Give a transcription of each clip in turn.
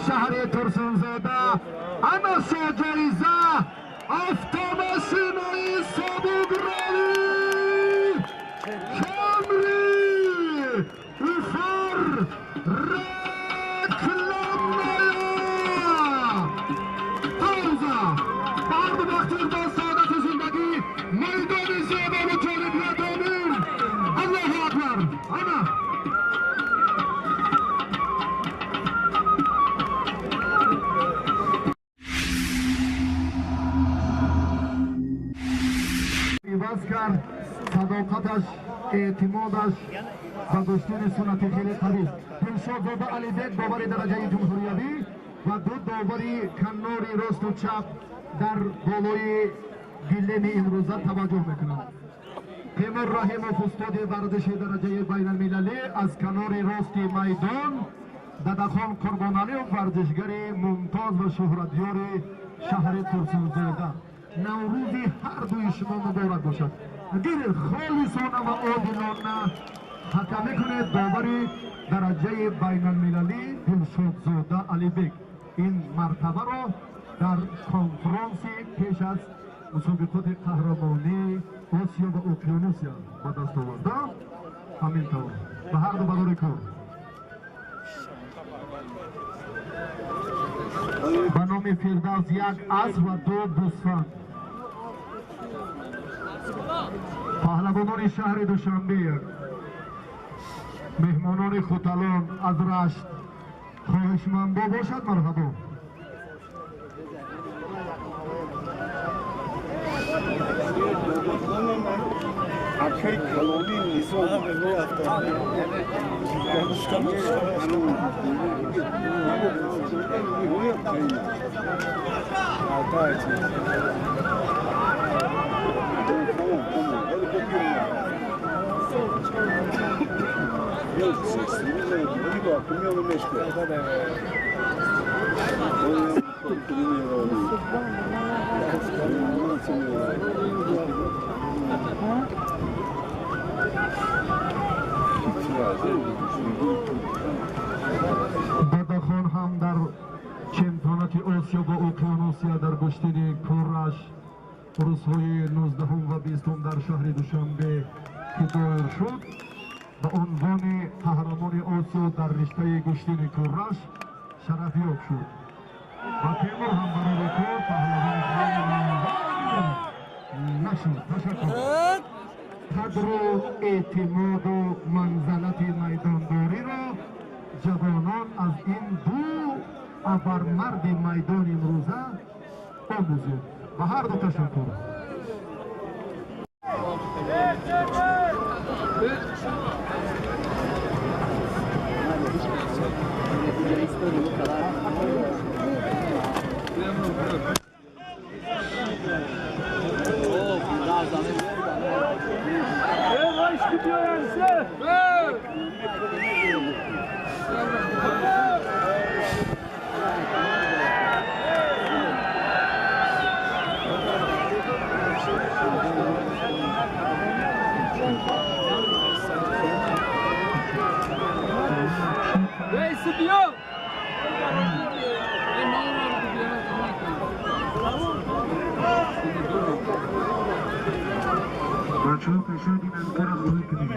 Шаҳри Турсунзода. Ана шо ҷоиза, автомашинаи сабукрави Камри Уфар рекламная. Пауза. Ба ҳарду бахту иқбол, саодату зиндагӣ, майдони зебову ҷолибият. Омин. Аллоҳу акбар. Ана иваз кард. Садоқаташ, эътимодаш ба гӯштини суннатӣ хеле қавист. Дилшодзода Алибек, довари дараҷаи ҷумҳуриявӣ, ва ду довари канори росту чап дар болои гилеми имрӯза таваҷҷӯҳ мекунанд. Темур Раҳимов, устоди варзиши дараҷаи байналмилалӣ, аз канори рости майдон, Дадахон Қурбоналиев, варзишгари мумтоз ва шӯҳратёри шаҳри Турсунзода. Наврӯзи ҳар дуи шумо муборак бошад. Гиред, холисона ва одилона ҳакамӣ кунед. Довари дараҷаи байналмилалӣ Дилшодзода Алибек ин мартабаро дар конфронси пеш аз мусобиқоти қаҳрамонии Осиё ва Уқёнусия ба даст оварда. Ҳамин тавр, ба ҳарду барори кор. Ба номи Фирдавс як асп ва ду бусфанд. Паҳлавонони шаҳри Душанбе, меҳмонони Хуталон аз Рашт хоҳишмандо бошад, марҳабо. Акаи калони Низом. Дадахон ҳам дар чемпионати Осиё ва Уқёнусия дар гӯштини кураш рӯзҳои 19 ва 20 дар шаҳри Душанбе, ки доир шуд, ба унвони қаҳрамони Осиё дар риштаи гӯштини кураш шарафёб шуд. Ва Темур ҳам барои кор паҳлавони нашуд. Ташаккур. Қадру эътимоду манзалати майдондориро ҷавонон аз ин ду абармарди майдони имрӯза омӯзед. Ба ҳарду ташаккур. Бачаҳо, пешои динамикаро қабул кунед.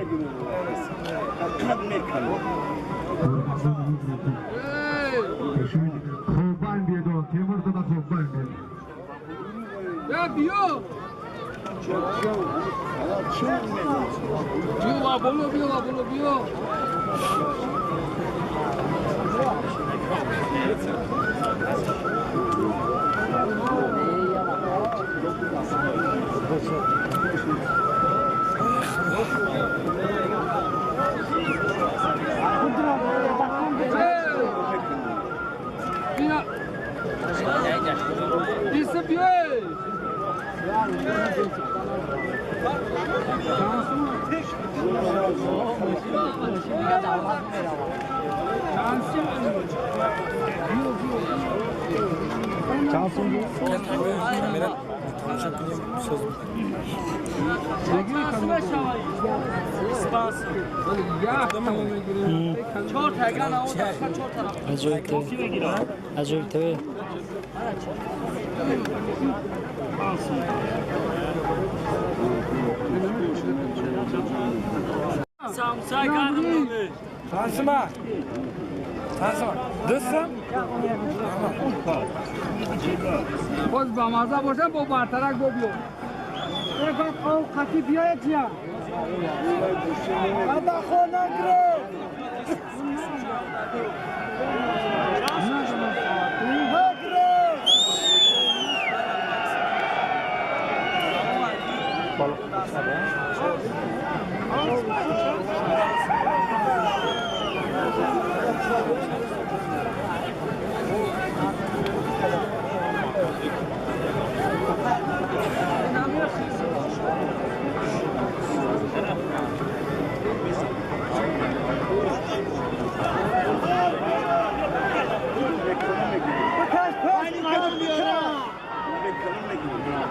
Пешои динамика. Хуб, байн биедо, Темур дада. Хуб, байн биед. Биё. Биё, боло биё, боло биё. Бина. Диса биё. Тамошо кунем, соз. Аҷоиб ТВ. Тансима. Тансима. Дӯстам? Боз ба маза бошам, бо бартарак бо биё. Қати биёяд я. Баба нагре.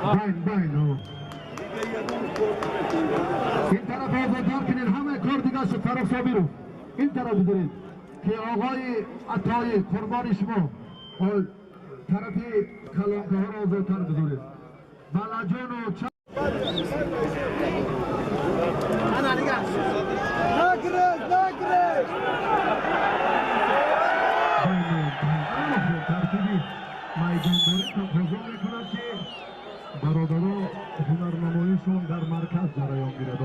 Байн, байн. Ин тараф озоддор кунед, ҳама кор дига шуд. Фаррух Собиров, ин тараф бизоред, ки оғои Атоӣ, қурбони шумо, тарафи калонкаҳоро озодтар бизоред. Балаҷону Нагрез, нагрез. Тартиби майдондорӣ тақозо мекунад, ки бародаро ҳунарнамоишон дар марказ ҷараён гирад.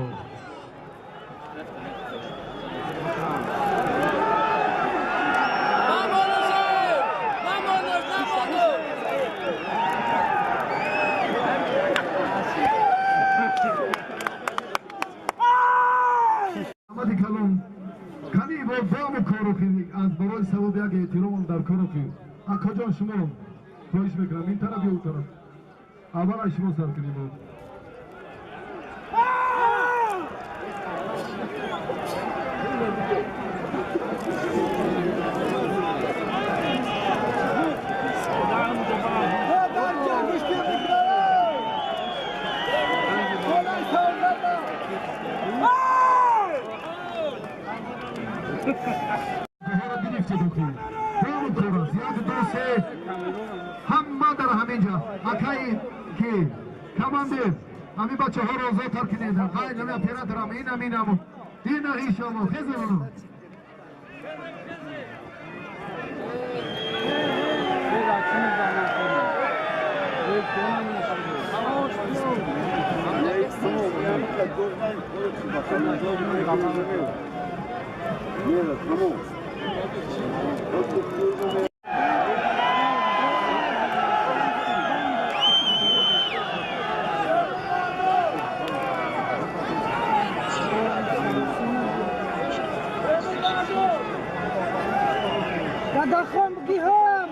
Аҳмади калон, кани бо бому корухи аз барои савоби як эҳтиромам дар корухи. Акоҷон, шумо хоҳиш мекунам, ин тараф ё ӯ тараф? Аввал аз шумо сар кунем. Як, ду, се, ҳама дар ҳамин ҷа. Акай ки командир, ҳамин бачаҳоро озодтар кунед. Ғайр ҳами операторам, инам, инам, ина, иншоалло хезоно. Дадахон бигиҳам.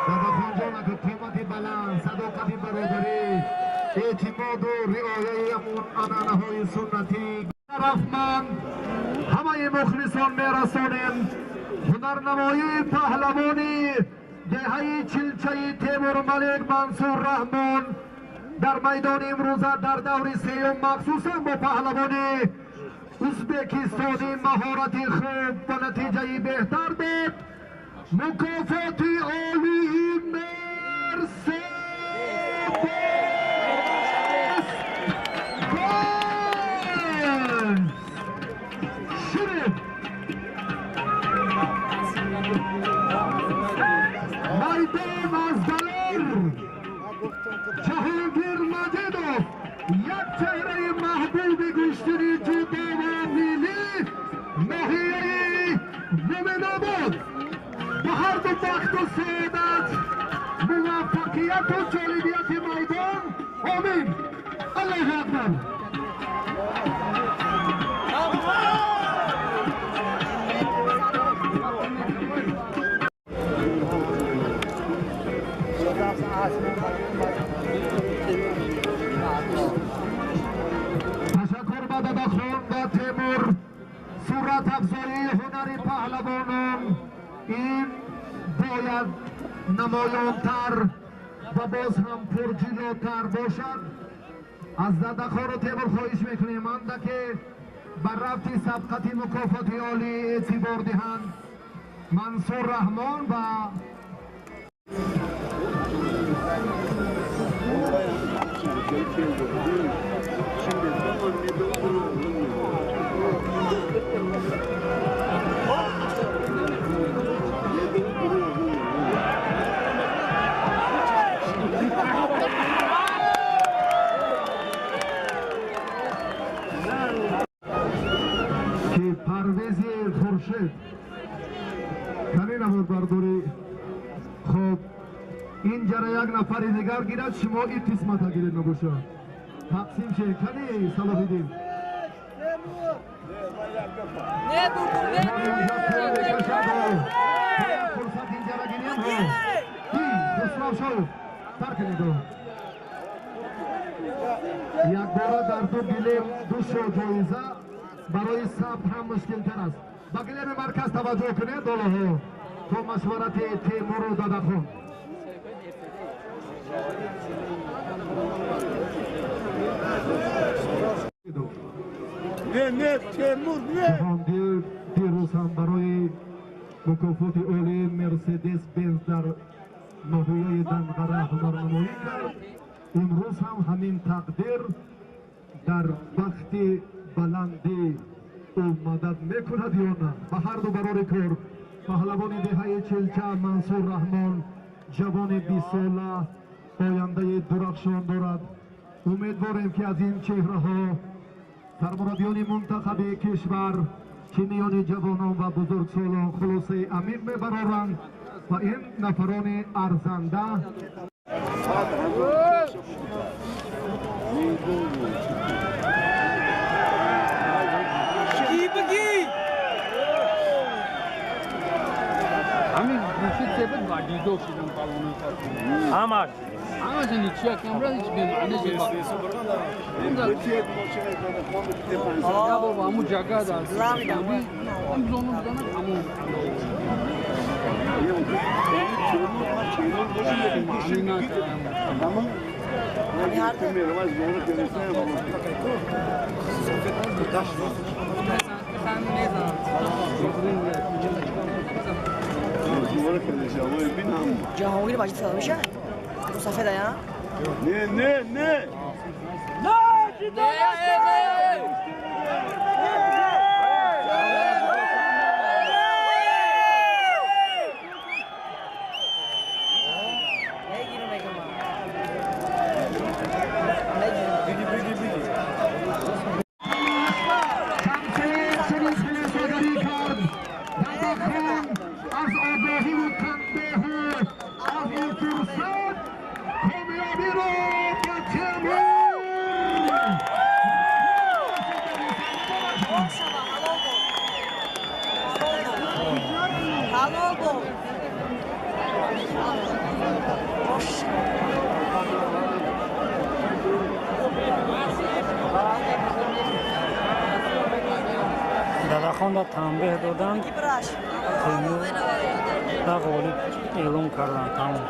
Дадахон ҷон, қомати баланд, садоқати бародарӣ, эътимоду риояи ҳамун анъанаҳои суннатӣ. Рафман ҳамаи мухлисон мерасонем, ҳунарнамоии паҳлавони деҳаи Чилчаи Темурмалик Мансур Раҳмон дар майдони имрӯза дар даври сеюм, махсусан бо паҳлавони узбекистонӣ, маҳорати хуб ва натиҷаи беҳтар дод. Мукофоти олии Мерседес Бенз ширин майдон аз Далер Ҷаҳонгир Маҷидов, як чеҳраи маҳбуби гӯштини ҷудо ва миллӣ, ноҳияи Муминобод, ба ҳарду бахту саодат, муваффақияту ҷолибияти майдон. Омин, Аллоҳу акбар. Дадахон ва Темур сурат афзоии ҳунари паҳлавонон ин бояд намоёнтар ва боз ҳам пурҷилотар бошад. Аз Дадахону Темур хоҳиш мекунем андаке ба рафти сабқати мукофоти олӣ эътибор диҳанд. Мансур Раҳмон ва ки Парвези Хуршед кани наворбардорӣ. Хоб, ин ҷара як нафари дигар гирад, шумо ин қисмата гиред, набошад тақсим шед. Кани Салоҳиддин фурсат ин ҷара гирем. Хусрав Шоев тар кунед. Якбора дар ду гилем ду шо ҷоиза барои сабт ҳам мушкилтар аст. Ба гилеми марказ таваҷҷӯҳ кунед долоҳо то машварати Темуру Дадахон. Не, не, Темур, не! Ҷаҳонгир дирӯз ҳам барои мукофоти олии Мерседес Бенз дар ноҳияи Данғара ҳунарнамоӣ кард. Имрӯз ҳам ҳамин тақдир дар бахти баланди ӯ мадад мекунад ё на? Ба ҳарду барори кор. Паҳлавони деҳаи Чилча Мансур Раҳмон ҷавони 20сола ояндаи дурахшон дорад. Умедворем, ки аз ин чеҳраҳо сармураббиёни мунтахаби кишвар, ки миёни ҷавонон ва бузургсолон хулосаи амиқ мебароранд ва ин нафарони арзанда ҳамин гӯши себит ба дидо шидам палвонои ҳамаш ҳамаша ничия камра ҳеч бемаъне шид. Я бобо, ҳамун ҷага дар ҳам зону бизанад, ҳамун Ҷаҳонгир маҷид сада меша? Сафеда я? Не, не, не! Шамшер чунин хулосагарӣ кард. Дадахон аз огоҳиву танбеҳу аз ин фурсат комёбиро ба Темур Halol bol. Boş. Дадахонда танбеҳ доданд, Браш. Темур ба ғолиб эълон карданд. Тамом.